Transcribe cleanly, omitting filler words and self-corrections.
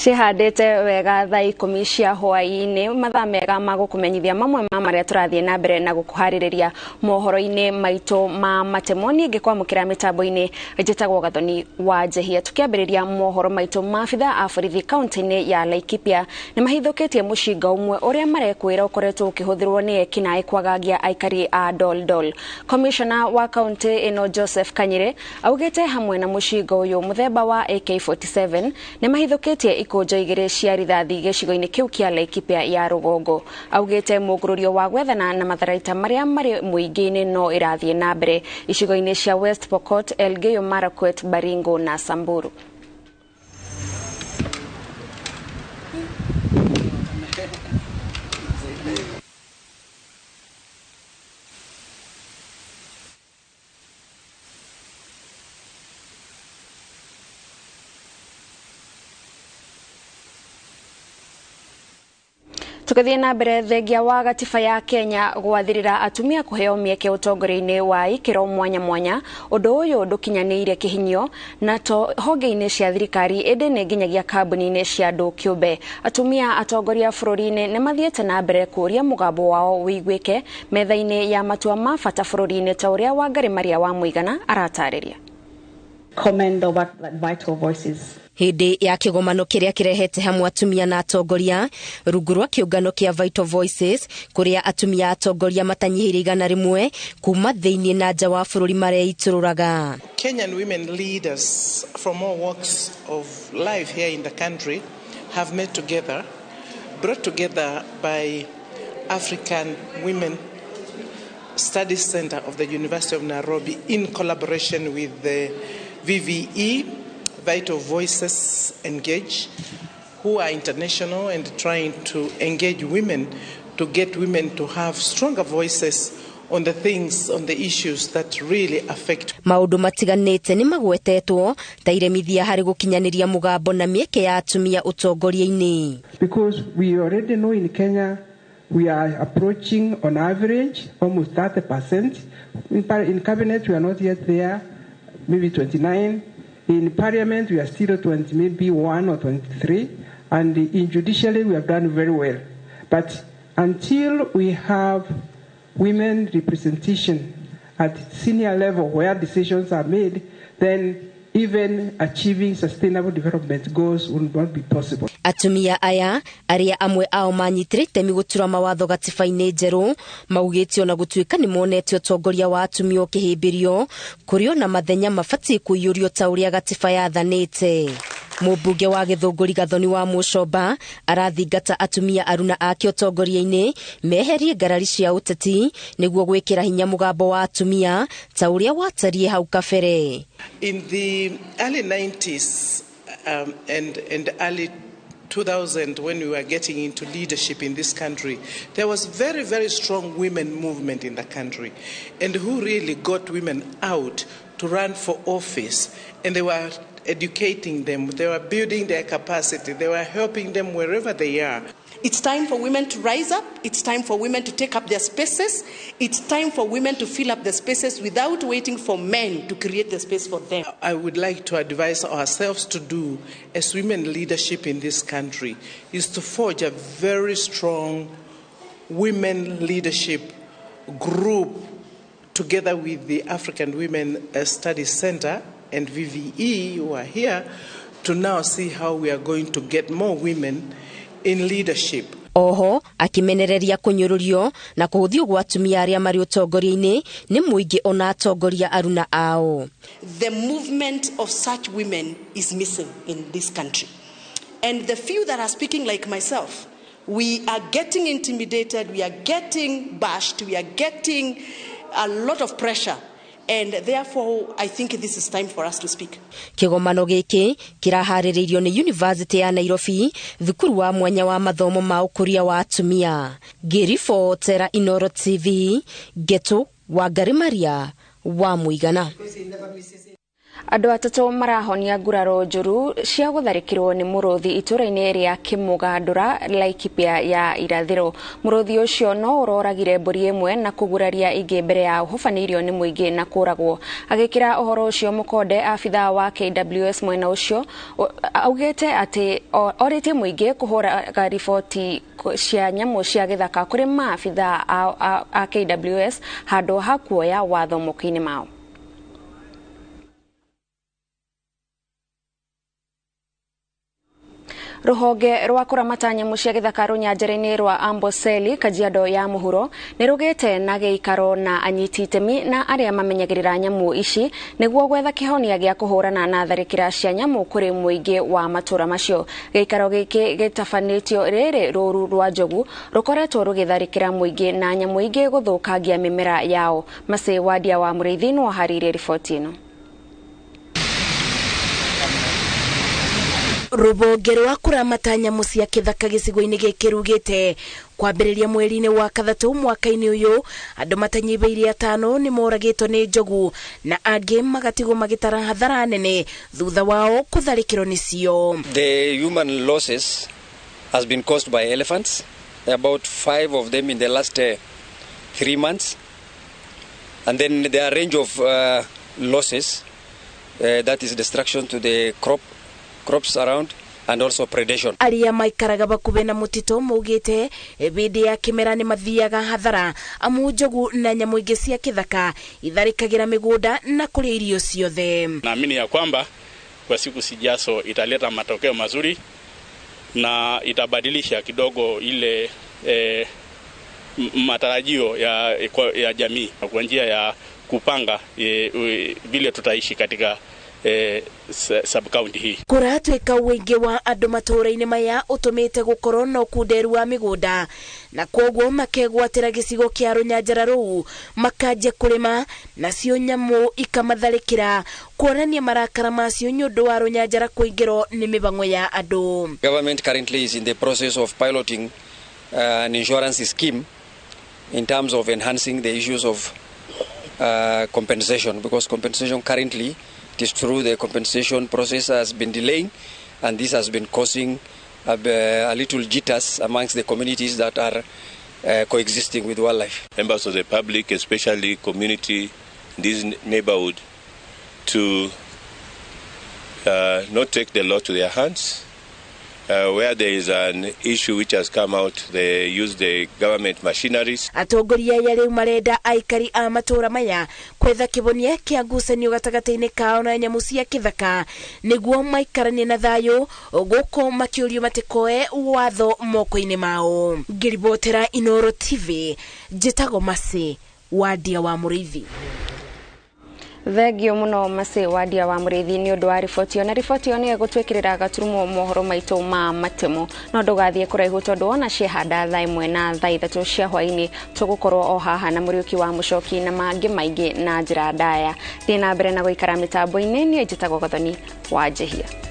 Cihandĩte wega thaa 10 cia hwaĩ-inĩ, mathaa mega ma gũkũmenyithia mamwe ma marĩa tũrathiĩ na mbere na gũkũharĩrĩria mohoro-inĩ maitũ ma matemo. Niĩ ngĩkwamũkĩra mĩtambo-inĩ njĩtagwo Gathoni wa Njehia. Tũkĩambĩrĩria mohoro maitũ, maabitha a borithi kaunti-inĩ ya Laikipia nĩ mahithũkĩtie mũcinga ũmwe ũrĩa marekwĩra ũkoretwo ũkĩhũthĩrwo nĩ ekinaĩ kwagagia aikari a Doldol. Commissioner wa kaunti ĩno Joseph Kanyire augĩte hamwe na mũcinga ũyũ mũthemba wa AK47 nĩ mahithũkĩtie ikũnjo igĩrĩ cia rithathi gĩcigo-inĩ kĩu kĩa Laikipia ya rũgongo. Augĩte mũngũrũrio wa gwethana na matharaita marĩa marĩ mũingĩ-inĩ no ĩrathiĩ na mbere icigo-inĩ cia West Pokot, Elgeyo Marakwet, Baringo na Samburu. Tukithie na mbere, thengia wa gatiba ya Kenya gwathirira atumia kuheo mieke utongoria-inĩ wa ikĩro mwanya mwanya, ũndũ ũyũ ndũkinyanĩire kĩhinyio na to honge-inĩ cia thirikari ĩndĩ nĩ nginyagia kambuni-inĩ cia andũ kĩũmbe. Atumia atongoria bũrũri-inĩ nĩ mathiĩte na mbere kũũria mũgambo wao wĩiguĩke metha-inĩ ya matua ma bata bũrũri-inĩ ta ũrĩa Wangari Maria wa Mũigana aratarĩria. Commend the work that Vital Voices Hĩndĩ ya kĩgomano kĩrĩa kĩrehete hamwe atumia na atongoria rungu rwa kĩũngano kĩa Vital Voices, kũrĩa atumia atongoria matanyihĩire 100 kuma thĩinĩ na nja wa bũrũri mareitũrũraga. Kenyan women leaders from all walks of life here in the country have met together, brought together by African Women Studies Center of the University of Nairobi in collaboration with the VVE, Vital Voices Engage, who are international and trying to engage women, to get women to have stronger voices on the things, on the issues that really affect. Maũndũ matiganĩte nĩ magwetetwo ta iremithia harĩ gũkinyanĩria mũgambo na mĩeke ya atumia ũtongoria-inĩ. Because we already know in Kenya we are approaching on average almost 30%. In cabinet we are not yet there, maybe 29. In parliament we are still 20, maybe 1 or 23. And in judiciary we have done very well. But until we have women representation at senior level where decisions are made, then even achieving sustainable development goals will not be possible. Atumia aya arĩa amwe ao manyitire itemi gũtura mawatho gatiba-inĩ njerũ maugĩte ona gũtuĩka nĩ monete ũtongoria wa atumia ũkĩhĩmbĩrio kũrĩ ona mathenya mabatiĩ kũiyũrio ta ũrĩa gatiba yathanĩte. Mũmbunge wa Gĩthũngũri Gathoni wa Mũcomba arathingata atumia aruna ake ũtongoria-inĩ meherie ngarari cia ũteti nĩguo gwĩkĩra hinya mũgambo wa atumia ta ũrĩa watariĩ hau kabere. In the early 90s and early 2000, when we were getting into leadership in this country, there was very, very strong women movement in the country, and who really got women out to run for office, and they were educating them, they were building their capacity, they were helping them wherever they are. It's time for women to rise up. It's time for women to take up their spaces. It's time for women to fill up the spaces without waiting for men to create the space for them. I would like to advise ourselves to do as women leadership in this country is to forge a very strong women leadership group together with the African Women Studies Center and VVE, who are here, to now see how we are going to get more women in leadership. Oho akimenereria kũnyũrũrio na kũhũthio gwa atumia arĩa marĩ ũtongoria-inĩ nĩ mũingĩ ona atongoria aruna ao. The movement of such women is missing in this country. And the few that are speaking like myself, we are getting intimidated, we are getting bashed, we are getting a lot of pressure. And therefore, I think this is time for us to speak. Kĩgomano gĩkĩ kĩraharĩrĩirio nĩ University ya Nairobi, thukuru wa mwanya wa mathomo ma ũkũria wa atumia. Ngĩribotera Inooro TV, Ngetu Wangari Maria wa Mũigana. Andũ atatũ marahonia nguraro njũru cia gũtharĩkĩrwo nĩ mũrũthi itũũra-inĩ rĩa Kĩmũgandũra, Laikipia ya irathĩro. Mũrũthi ũcio no ũroragire mbũri ĩmwe na kũguraria ingĩ mbere ya ũhobanĩirio nĩ mũingĩ na kũragwo. Agĩkĩra ũhoro ũcio mũkonde, abithaa wa KWS mwena ũcio augĩte atĩ orĩtie mũingĩ kũhũraga riboti cia nyamũ cia gĩthaka kũrĩ maabithaa a KWS handũ ha kuoya watho moko-inĩ mao. Rũhonge rwa kũramata nyamũ cia gĩthaka rũnyanjara-inĩ rwa Amboseli, Kajiado ya mũhuro nĩ rũgĩte na gĩikaro na anyiti itemi na arĩa mamenyagĩrĩra nyamũ ici nĩguo gwetha kĩhonia gĩa kũhũrana na tharĩkĩra cia nyamũ kũrĩ mũingĩ wa matũũra macio. Gĩikaro gĩkĩ gĩtabanĩtio rĩrĩ rũru rwa njogu rũkoretwo rũgĩtharĩkĩra mũingĩ na nyamũ ingĩ gũthũkangia mĩmera yao. Macĩ Wadia wa Mũrĩithi no aharĩirie riboti ĩno. Rũhonge rwa kũramata nyamũ cia kĩthaka gĩcigo-inĩ gĩkĩ rugĩte kwambĩrĩria mweri-inĩ wa kathatũ mwaka-inĩ ũyũ andũ matanyihĩire 5 nĩ moragĩtwo nĩ njogu na angĩ magatigwo magĩtara hathara nene thutha wao kũtharĩkĩrwo nĩcio. The human losses has been caused by elephants, about 5 of them in the last 3 months, and then there are range of losses, that is destruction to the crops around and also predation. Aria maikaraga bakube na mutito maugite bindi ya kimera ni mathiaga hathara amu njogu na nyamu ingi cia kithaka itharikagira migunda na kuria irio ciothe. Naamini ya kwamba kwa siku sijazo italeta matokeo mazuri na itabadilisha kidogo ile matarajio ya jamii kwa njia ya kupanga vile tutaishi katika sub-county hii. Kũratuĩka ũingĩ wa andũ matũũra-inĩ maya ũtũmĩte gũkorwo na ũkunderu wa mĩgũnda na kwoguo makegwatĩra gĩcigo kĩa rũnyanjara rũu makanjia kũrĩma nacio nyamũ ikamatharĩkĩra kuonania marakara macio nĩ ũndũ wa rũnyanjara kũingĩrwo nĩ mĩbango ya andũ. Government currently is in the process of piloting an insurance scheme in terms of enhancing the issues of compensation, because compensation currently, it is true the compensation process has been delaying, and this has been causing a little jitters amongst the communities that are coexisting with wildlife. Members of the public, especially community in this neighborhood, to not take the law to their hands. Where there is an issue which has come out, they use the government machineries. Atongoria aya rĩu marenda aikari a matũũra maya kwetha kĩhonia kĩa ngucanio gatagatĩ-inĩ kao na nyamũ cia kĩthaka nĩguo maikaranie na thayũ gũkũ makĩũrio matikoe watho moko-inĩ mao. Ngĩribotera Inooro TV, njĩtagwo Macĩ Wadia wa Mũrĩithi. Thengio muno Macĩ Wadia wa Mũrĩithi nĩ ũndũ wa riboti ĩyo, na riboti ĩyo nĩ ĩgũtwĩkĩrĩra gaturumo mohoro maitũ ma matemo. No ndũgathiĩ kũraihu tondũ wona ciehanda thaa 1 na thaa 3 cia hwaĩ-inĩ tũgũkorwo o haha na Mũriũki wa Mũcoki na mangĩ maingĩ na njĩra ndaya. Thiĩ na mbere na gũikara mĩtambo-inĩ, niĩ njĩtagwo Gathoni wa Njĩhia.